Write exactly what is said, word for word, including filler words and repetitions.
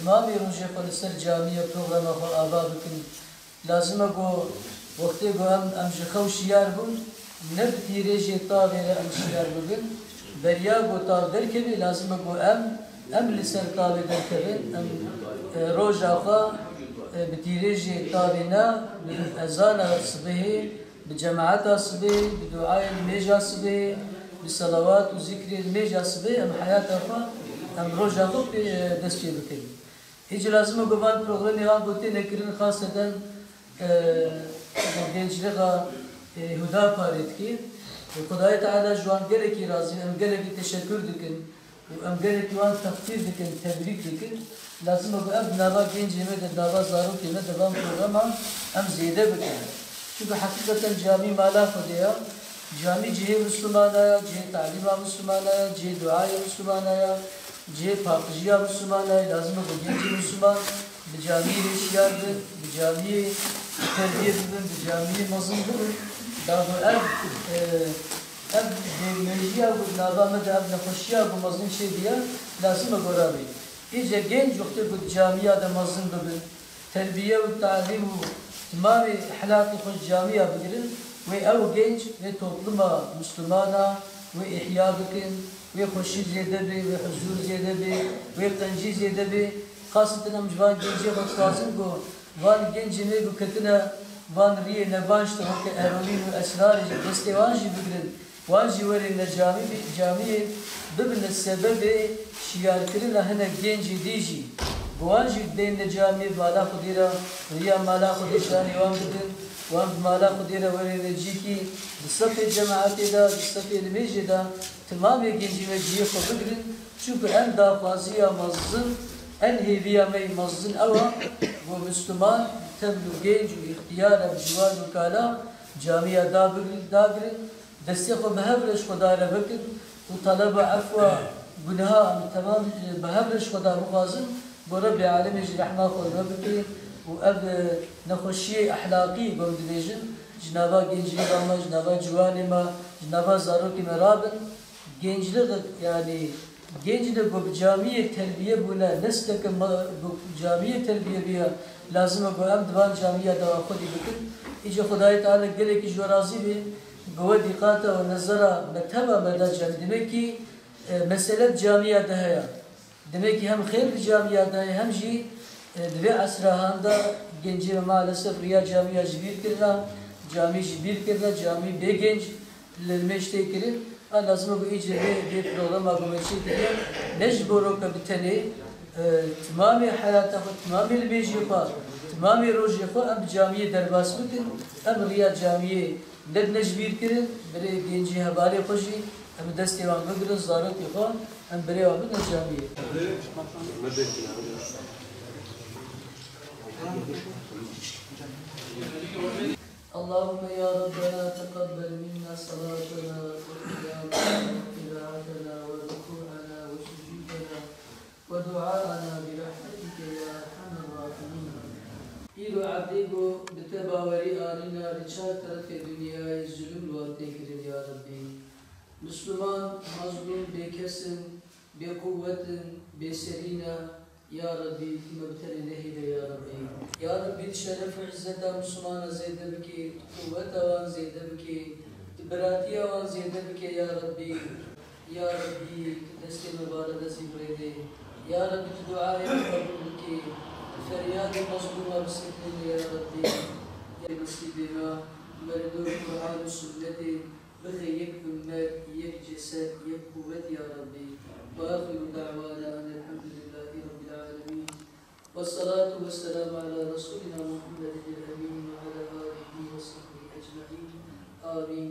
Tamamê rojê xwe li ser camiya programa xwe ava bikin. Lazim e ku wextê ku em, em ji xew şiyar bûn, ne bi tîrêjê tavê re em şiyar bibin. Beriya ku tav derkeve, lazim e ku em, em li ser tavê derkevin. Em, e, roja xwe, e, bi tîrêjê tavê ne, bi ezana sibehê, bi cemaeta sibê, bi duayê nimêja sibê, bi selawat û zikrê nimêja sibê em heyata xwe, em roja xwe pê, dest pê bikin. Îca lazim e ku van programê ha ku têne kirin xaseten, e, genclixa, e, Huda parê dikê. Xwedayê Teala ji wan gelekî razî, em gelekî teşekkür dikin. Û em gelekî wan teqdîr dikin, tebrîk dikin. Lazim e ku ev di nava gencê me de, di nava zarokê me de van programan em zêde bikin. Çunku heqîqeten camî mala Xwedê ya, camî cihê Mislimana ya, cihê talîma Mislimana ya, cihê duayê Mislimana ya, cihê paqijiya Mislimana ya. Lazim e ku gencê Misliman bi camiyê hişyar bin, bi camiyê terbiye bibin, bi camiyê mezin bibin. Da ku ev, e, ev bêmejiya ku di nava me de, ev nexweşiya ku mezin çêbûye, lazim e ku rabe. Îca genc wextê ku di camiya de mezin bibin, terbiye û talîm û timamê ehlaqê xwe ji camiya bigirin, wê ew genc wê topluma Mislimana wê îhya bikin, wê xweşî zêde bê, wê huzûr zêde bê, wê qencî zêde bê. Xaseten em ji van gencê xwe dixwazin ku van gencê me ku ketine van riyê nebaş de weke eroîn û esrarê ji destê wan jî bigirin, wan jî werêne camî bî-, camiyê bibine sebebê şiyarkirina hinek gencê dî jî. Bi wan jî dibêne camiyê mala Xwedê re, riya mala Xwedê şanê wan bidin, wan bi mala Xwedê re werêne cîkî di sefê cemaetê de, di sefê nimêjê de, timamê gencî me cihê xwe bigirin, çunku en daxwaziya mezin, en hêviya me yê mezin ew e, ku Misliman bi tevl û genc û îxtiyar e, bi ciwan û kala camiya dabigrin, dagirin, destê xwe bi hev re ji Xweda re bikin û teleba efwa guneha em temam bi hev re ji Xweda bixwazin, ku Rebbê Alemê ji rehma xwe re bike û ev, e, nexweşiyê ehlaqî, ku em dibêjin, ji nava genciyê me, ji nava ciwanê me, ji nava zarokê me rabin. Genclik, yanî, genclik ku bi camiyê terbiye bûne, nesleke me, ku camiyê terbiye bûye, lazim e ku em di van camiya de xwedî bikin. Îca Xwedayê Teala gelekî ji we razî bê, bi we dîqata û nezera me teva me da cem. Demekî, e, mesele di camiya de heye. Demekî hem xêr di camiya de ye, hem jî, e, di vê esra han de gencê me maalesef riya camiya ji bîr kirine, camî ji bîr kirine, camî bê genc li nimêj tê kirin. A lazim e ku îca vê, vê programa ku me çêkiriye, ne ji bo roke bi tenê, e, timamê heyata xwe, timamê nimêjê xwe, timamê rojê xwe em bi camiyê derbas bikin, em riya camiyê nedine ji bîr kirin, berê gencî hevalê xwe jî em bi destê wan bigirin, zarokê xwe em berê wan bidin camiyê. اللهم يا ربنا تقبل منا صلاتنا وصيامنا وقراءتنا وركوعنا وسجودنا ودعاءنا برحمتك يا أرحم الراحمين. Îro erdê ku bi te bawerî anîna li çar terefê dinyayê zulm li wan tê kirin ya Rebbî. Misliman, mazlûm, bêkes in, bêquwet in, bêserî ne. Ya Rebbî, tu me bi tenê nehêle ya Rebbî. Ya Rebbî, tu şeref û izzeta Mislimana zêde bikê, tu quweta wan zêde bikê, tu biratiya wan zêde bikê ya Rebbî. Ya Rebbî, tu destê me balebezî birêdê. Ya Rebbî, tu duayê me qebûl bikê. Tu feryadê mezlûma bisekinînê ya Rebbî. Ya Rebbî, mesîbê me, merê nûr Qur'an û sunnetê, bixê yek ummet, yek ceset, yek quwet ya Rebbî. Ve axiru da'wana enelhamdülillahî Rebbîl alemîn. Vessalatu vesselamu ala Resulina Muhammedin el-Emîn ve ala alihi ve sahbihi ecmaîn. Amîn.